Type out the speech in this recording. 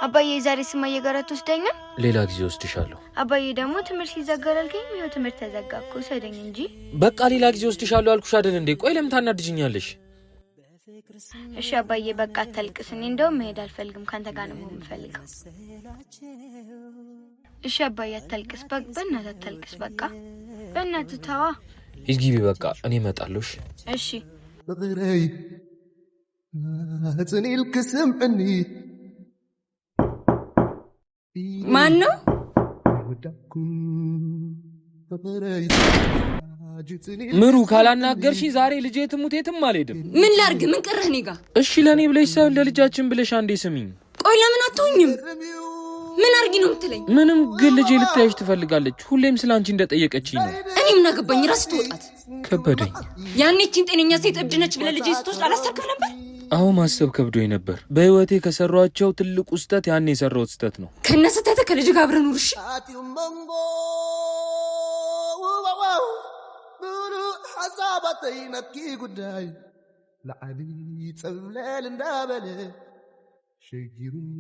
አባዬ ዛሬ ስማዬ ጋር አትወስደኝም? ሌላ ጊዜ ወስድሻለሁ። አባዬ ደግሞ ትምህርት ሲዘጋ አላልከኝም? ይኸው ትምህርት ተዘጋ እኮ፣ ውሰደኝ እንጂ። በቃ ሌላ ጊዜ ወስድሻለሁ አልኩሽ አይደል እንዴ? ቆይ ለምን ታናድጅኛለሽ? እሺ አባዬ በቃ አታልቅስ። እኔ እንደውም መሄድ አልፈልግም፣ ካንተ ጋር ነው መሆን የምፈልገው። እሺ አባዬ አታልቅስ፣ በእናትህ አታልቅስ። በቃ በእናትህ ተዋ። ሂጂ ግቢ፣ በቃ እኔ እመጣለሁ። እሺ። እሺ። ፍቅረይ ጽኒልክ ስምዕኒ። ማን ነው? ምሩ፣ ካላናገርሽኝ ዛሬ ልጄ ትሙት የትም አልሄድም። ምን ላርግ? ምን ቀረህ እኔ ጋ? እሺ ለእኔ ብለሽ ሳይሆን ለልጃችን ብለሽ አንዴ ስሚኝ። ቆይ ለምን አትሆኝም? ምን አርጊ ነው የምትለኝ? ምንም፣ ግን ልጄ ልታይሽ ትፈልጋለች። ሁሌም ስለ አንቺ እንደጠየቀችኝ ነው። እኔ ምን አገባኝ? ራስህ ትወጣት። ከበደኝ። ያኔ ይህቺን ጤነኛ ሴት እብድ ነች ብለህ ልጄ ስትወስድ አላሰብክም ነበር? አዎ ማሰብ ከብዶኝ ነበር። በህይወቴ ከሰሯቸው ትልቁ ስህተት ያኔ የሰራሁት ስህተት ነው። ከነ ስህተትህ ከልጅ ጋር አብረህ ኑር። እሺ። ሓሳባተይ ናትኪ ጉዳይ ላዓሊ ፀብለል እንዳበለ ሸጊሩኒ።